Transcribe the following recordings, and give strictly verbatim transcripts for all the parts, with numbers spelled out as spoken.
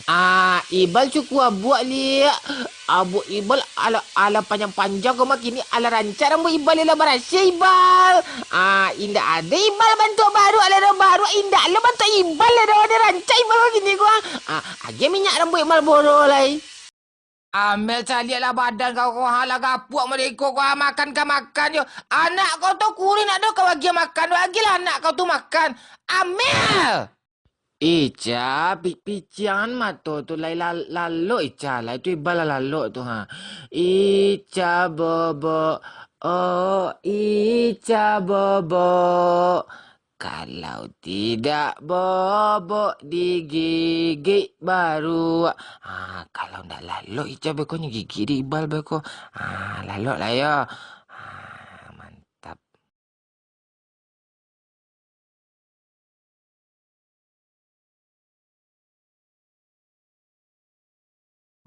Ah, Ibal cukuik abuak, Liak. Abuak Ibal alah, alah panjang-panjang ko mah kini, alah rancak rambuik Ibal, lah barasiah Ibal. Ah, indak ado Ibal bantuak baruak lai doh, baruak indak lo bantuak Ibal lai doh, ado rancak Ibal ko kini ko, ah. Ah, agiah minyak rambuik Marlboro lai. Amel, caliaklah badan kau ko, ha, lah gapuak model iko ko, ha, makan ka makan yo. Anak kau tu kurih nak do kau agiah makan, agiahlah anak kau tu makan. Amel! Ica, pi-, piciangan mato tu lai lal-, lalok Ica, lai tu Ibal lah lalok tu, ha. Ica bobo, oh, Ica bobo. Kalau tidak bobo digigik baruak. Ha, kalau ndak lalok Ica beko nyo gigik di Ibal beko. Ha, lalok lah yo. Ha, mantap.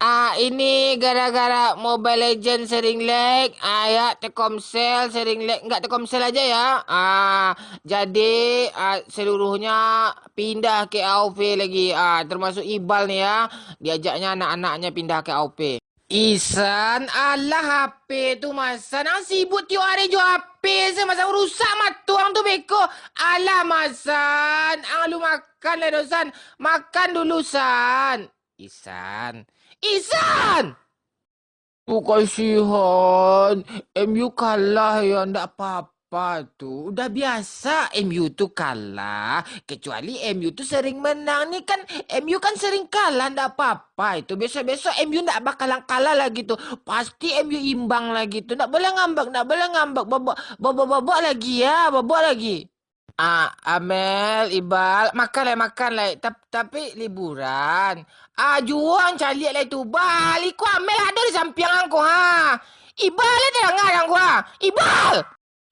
Ah, ini gara-gara Mobile Legend sering lag, ah, ya, Telkomsel sering lag, nggak Telkomsel aja ya. Ah, jadi, ah, seluruhnya pindah ke A O P lagi, ah, termasuk Ibal nih ya, diajaknya anak-anaknya pindah ke A O P. Isan, alah H P tu, Masan. Ang sibuk tiok hari jo H P se, Masan. Rusak mato ang tu beko. Alah, Masan. Ang lu makan lai doh, San. Makan dulu, San. Isan. Isan! Bukan Sihan. M U kalah ya, ndak apa-apa. Apa tu? Udah biasa M U tu kalah, kecuali M U tu sering menang. Ni kan M U kan sering kalah, ndak apa-apa itu. Besok-besok M U ndak bakalan kalah lagi tu. Pasti M U imbang lagi tu. Ndak boleh ngambek, ndak boleh ngambek. Babak, babak, babak lagi ya, babak lagi. Ah, Amel, Ibal, makan lai, makan lai. Tap-, tapi liburan. Ah, juo ang caliak lai tu, Bal. Iko Amel ado di sampiang ang ko, ha. Ibal, lai tadanga ang ko, ha. Ibal!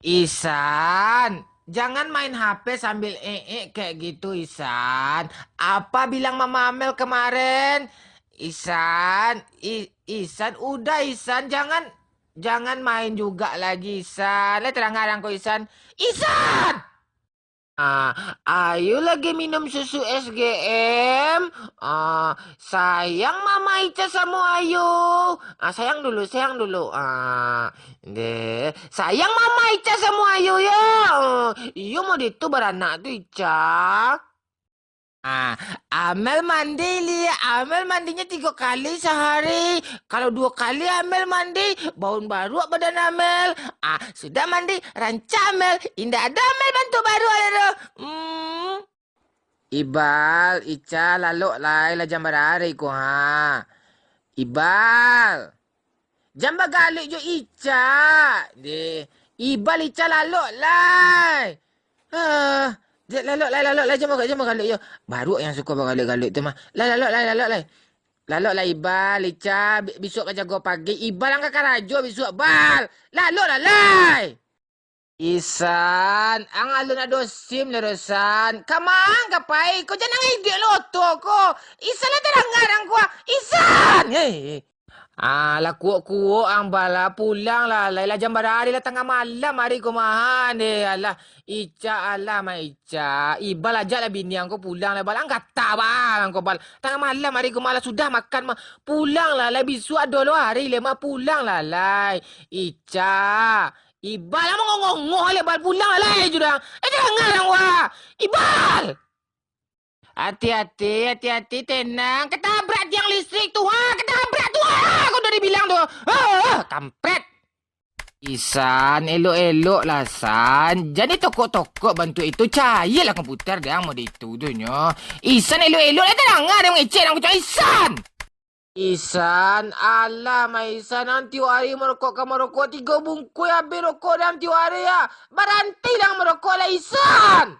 Isan, jangan main H P sambil eek kayak gitu, Isan. Apa bilang Mama Amel kemarin? Isan, I-, Isan, udah, Isan, jangan, jangan main juga lagi, Isan. Lai tadanga ang ko, Isan. Isan! Ah, ayo lagi minum susu S G M. Ah, sayang Mama Ica samo Ayu. Ah, sayang dulu, sayang dulu. Ah, deh, sayang Mama Ica samo Ayu yo. Iyo mau ditu baranak tu Ica. Ah, Amel mandi li, Amel mandinyo tigo kali sahari. Kalau duo kali Amel mandi, baun baruak badan Amel. Ah, sudah mandi, rancak Amel. Indak ado Amel bantuak baruak lai doh. Hmm. Ibal, Ica, lalok lai, lah jam bara hari ko, ha. Ibal. Jan bagaluik jo Ica. Deh, Ibal, Ica, lalok lai. Ah, deh, lalok lai, lalok lai, jan baga-, jan bagaluik yo. Baruak yang suko bagaluik-galuik tu mah. Lai, lalok lai, lalok lai. Lalok lai, Ibal, Ica, bi-, bisuak ka jago pagi. Ibal ang ka karajo bisuak, Bal. Lalok lah lai. Isan, ang alun ado sim lai doh, San. Ka ma ang ka pai? Ko jan ang iduik lo oto ko. Isan, lah tadanga ang ko. Isan! Hei. Ah, lah kuok-kuok ang, Bal, pulang lah. Lai lah jam bara hari lah, tangah malam hari ko mah. Deh, alah. Ica, alah, Mak Ica. Ibal, ajak lah bini ang ko pulang lah, Bal. Ang gata, Bal, ang ko, Bal. Tangah malam hari ko mah, lah sudah makan mah. Pulang lah, lai bisuak ado lo hari lai mah, pulang lah, lai. Ica. Ibal, lah mangongong-ngongong lai, Bal, pulang lah, lai, sudah. Eh, jangan, ang, wah. Ibal! Hati-hati, hati-hati, tenang. Ketabrak tiang listrik tu, ha? Ketabrak tu, ha? Kau udah dibilang tu. Ha, ha, kampret. Isan, elok-elok lah, San. Jan ditokok-tokok bantuak itu. Cailah komputer deh, ang mode itu tu nyo. Isan, elok-elok lah, tadanga deh mangecek dalam kucing Isan. Isan, alah, Mak Isan, ang tiok hari marokok ka marokok, tigo bungkuih abih rokok deh ang tiok hari, ya. Barantilah ang marokok lah, Isan!